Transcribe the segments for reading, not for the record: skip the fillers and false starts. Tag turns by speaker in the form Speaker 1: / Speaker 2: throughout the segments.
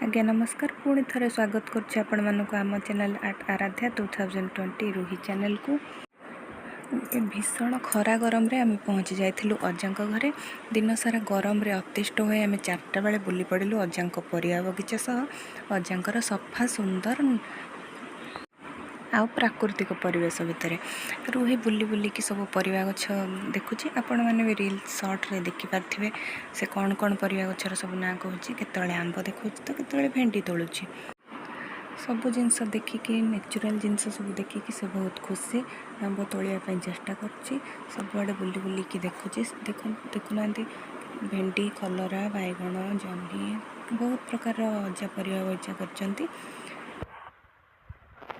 Speaker 1: ଆଜ୍ଞା ନମସ୍କାର, ପୁଣି ଥରେ ସ୍ୱାଗତ କରୁଛି ଆପଣମାନଙ୍କୁ ଆମ ଚ୍ୟାନେଲ୍ ଆଟ୍ ଆରାଧ୍ୟା 2020 ରୁହି ଚ୍ୟାନେଲ୍କୁ। ଏ ଭୀଷଣ ଖରା ଗରମରେ ଆମେ ପହଞ୍ଚି ଯାଇଥିଲୁ ଅଜାଙ୍କ ଘରେ। ଦିନସାରା ଗରମରେ ଅତିଷ୍ଠ ହୋଇ ଆମେ 4ଟା ବେଳେ ବୁଲି ପଡ଼ିଲୁ ଅଜାଙ୍କ ପରିବା ବଗିଚା ସହ ଅଜାଙ୍କର ସଫା ସୁନ୍ଦର ଆଉ ପ୍ରାକୃତିକ ପରିବେଶ ଭିତରେ। ରୁହି ବୁଲି ବୁଲିକି ସବୁ ପରିବା ଗଛ ଦେଖୁଛି। ଆପଣମାନେ ବି ରିଲ୍ ସର୍ଟରେ ଦେଖିପାରିଥିବେ, ସେ କ'ଣ କ'ଣ ପରିବା ଗଛର ସବୁ ନାଁ କହୁଛି। କେତେବେଳେ ଆମ୍ବ ଦେଖାଉଛି ତ କେତେବେଳେ ଭେଣ୍ଡି ତୋଳୁଛି। ସବୁ ଜିନିଷ ଦେଖିକି, ନ୍ୟାଚୁରାଲ୍ ଜିନିଷ ସବୁ ଦେଖିକି ସେ ବହୁତ ଖୁସି। ଆମ୍ବ ତୋଳିବା ପାଇଁ ଚେଷ୍ଟା କରୁଛି, ସବୁଆଡ଼େ ବୁଲି ବୁଲିକି ଦେଖୁଛି। ଦେଖୁନାହାନ୍ତି, ଭେଣ୍ଡି, କଲରା, ବାଇଗଣ, ଜହ୍ନି, ବହୁତ ପ୍ରକାରର ଅଜା ପରିବା ବଗିଚା କରିଛନ୍ତି।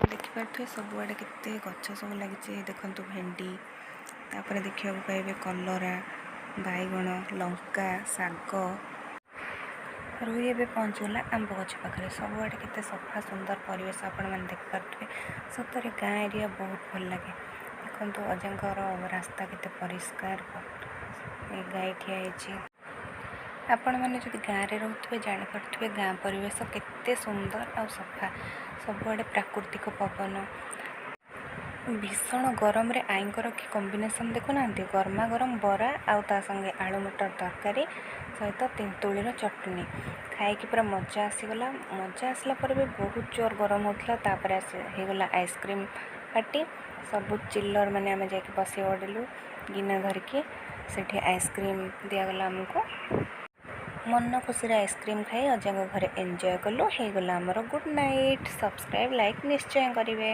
Speaker 1: ଦେଖିପାରୁଥିବେ, ସବୁଆଡ଼େ କେତେ ଗଛ ସବୁ ଲାଗିଛି। ଦେଖନ୍ତୁ ଭେଣ୍ଡି, ତାପରେ ଦେଖିବାକୁ ପାଇବେ କଲରା, ବାଇଗଣ, ଲଙ୍କା, ଶାଗ। ରୁହି ଏବେ ପହଞ୍ଚିଗଲା ଆମ୍ବ ଗଛ ପାଖରେ। ସବୁଆଡ଼େ କେତେ ସଫା ସୁନ୍ଦର ପରିବେଶ ଆପଣମାନେ ଦେଖିପାରୁଥିବେ। ସତରେ ଗାଁ ଏରିଆ ବହୁତ ଭଲ ଲାଗେ। ଦେଖନ୍ତୁ, ଅଜାଙ୍କର ରାସ୍ତା କେତେ ପରିଷ୍କାର। ଏ ଗାଈ ଠିଆ ହେଇଛି। ଆପଣମାନେ ଯଦି ଗାଁରେ ରହୁଥିବେ, ଜାଣିପାରୁଥିବେ ଗାଁ ପରିବେଶ କେତେ ସୁନ୍ଦର ଆଉ ସଫା। ସବୁଆଡ଼େ ପ୍ରାକୃତିକ ପବନ। ଭୀଷଣ ଗରମରେ ଆଈଙ୍କର କି କମ୍ବିନେସନ୍ ଦେଖୁନାହାନ୍ତି! ଗରମା ଗରମ ବରା ଆଉ ତା ସଙ୍ଗେ ଆଳୁ ମଟର ତରକାରୀ ସହିତ ତେନ୍ତୁଳିର ଚଟଣି ଖାଇକି ପୁରା ମଜା ଆସିଗଲା। ମଜା ଆସିଲା ପରେ ବି ବହୁତ ଜୋର ଗରମ ହେଉଥିଲା। ତାପରେ ଆସି ହେଇଗଲା ଆଇସ୍କ୍ରିମ୍ ପାର୍ଟି। ସବୁ ଚିଲର ମାନେ ଆମେ ଯାଇକି ବସି ପଡ଼ିଲୁ ଗିନା ଧରିକି। ସେଠି ଆଇସ୍କ୍ରିମ୍ ଦିଆଗଲା ଆମକୁ। ମନ ଖୁସିରେ ଆଇସ୍କ୍ରିମ୍ ଖାଇ ଅଜାଙ୍କ ଘରେ ଏନ୍ଜୟ କଲୁ। ହେଇଗଲା ଆମର ଗୁଡ଼୍ ନାଇଟ୍। ସବସ୍କ୍ରାଇବ୍, ଲାଇକ୍ ନିଶ୍ଚୟ କରିବେ।